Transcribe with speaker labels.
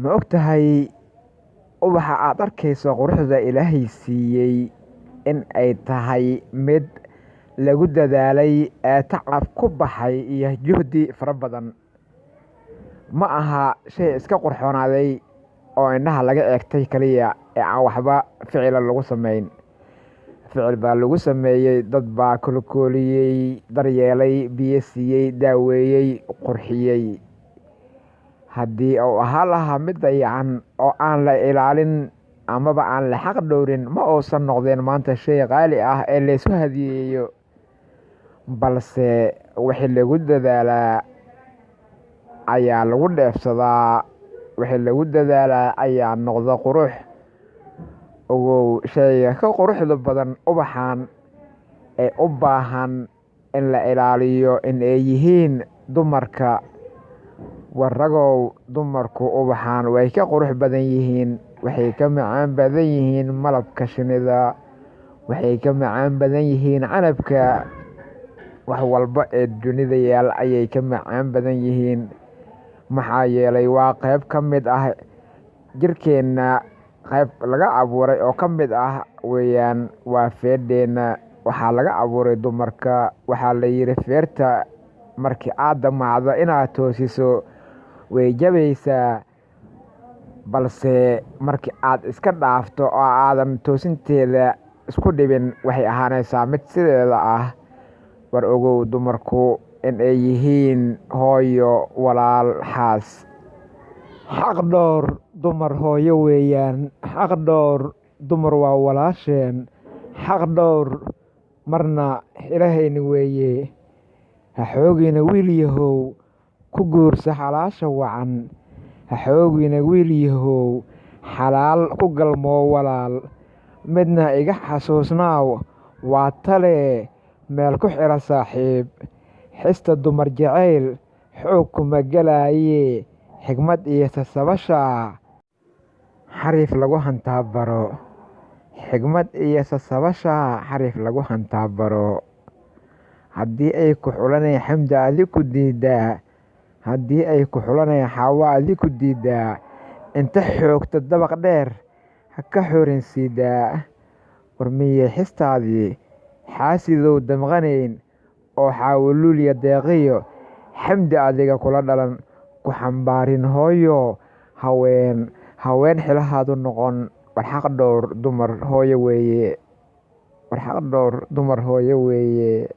Speaker 1: Ma ogtahay ubaxa aad arkayso quruxda Ilaahay siiyey in ay tahay mid lagu dadaalay ee tacab ku baxay iyo juhdi fara badan? Ma aha shay iska qurxoonaaday oo indhaha laga eegtay kaliya ee aan waxba ficila lagu samayn. Ficil baa lagu sameeyey, dad baa koolkooliyey, daryeelay, biyo siiyey, daaweeyey, qurxiyey. Haddii uu ahaan lahaa mid dayacan oo aan la ilaalin amaba aan la xaq dhowrin, ma uusan noqdeen maanta shay qaali ah ee laysu hadiyeeyo. Balse wixii lagu dadaalaa ayaa lagu dheefsadaa, wixii lagu dadaalaa ayaa noqda qurux. Ogow, shayga ka quruxda badan ubaxan ee u baahan in la ilaaliyo in ay yihiin dumarka. Waragow, dumarku ubaxan way ka qurux badan yihiin, waxay ka macaan badan yihiin malabka shinnida, waxay ka macaan badan yihiin canabka. Wax walba ee dunida yaal ayay ka macaan badan yihiin, maxaa yeelay waa qayb ka mid ah jirkeenna, qayb laga abuuray oo ka mid ah weeyaan. Waa feedheenna, waxaa laga abuuray dumarka. Waxaa la yidhi feerta markii aad damacdo inaad toosiso way jabaysaa, balse markii aad iska dhaafto oo aadan toosinteeda isku dhibin, waxay ahaanaysaa mid sideeda ah. War ogow dumarku in ay yihiin hooyo, walaal, xaas. Xaq dhowr dumar hooyo weeyaan, xaq dhowr dumar waa walaasheen, xaq dhowr marna xilahayni weeye. Ha xoogina wiil yahow, ku guursa xalaasha wacan. Ha xoogina wiil yahow, xalaal ku galmoo walaal. Midna iga xasuusnaaw, waa tale meel ku xira saaxiib. Xista dumar jacayl xoog kuma galaaye, xigmad iyo sasabasha xariif lagu hantaa baro. Xigmad iyo sasabasha xariif lagu hantaa baro. Haddii ay ku xulanay Xamdi adi ku diidaa, haddii ay ku xulanay Xaawa adi ku diidaa, inta xoogta dabaq dheer ha ka xorin siidaa. War miyay xistaadii xaasidow damqanayn oo xaawoluulya deeqiyo Xamdi adiga kula dhalan ku xambaarin hooyo? Haween haween xilahaadu noqon. War xaq dhowr dumar hooyo weeye, war xaq dhowr dumar hooyo weeye.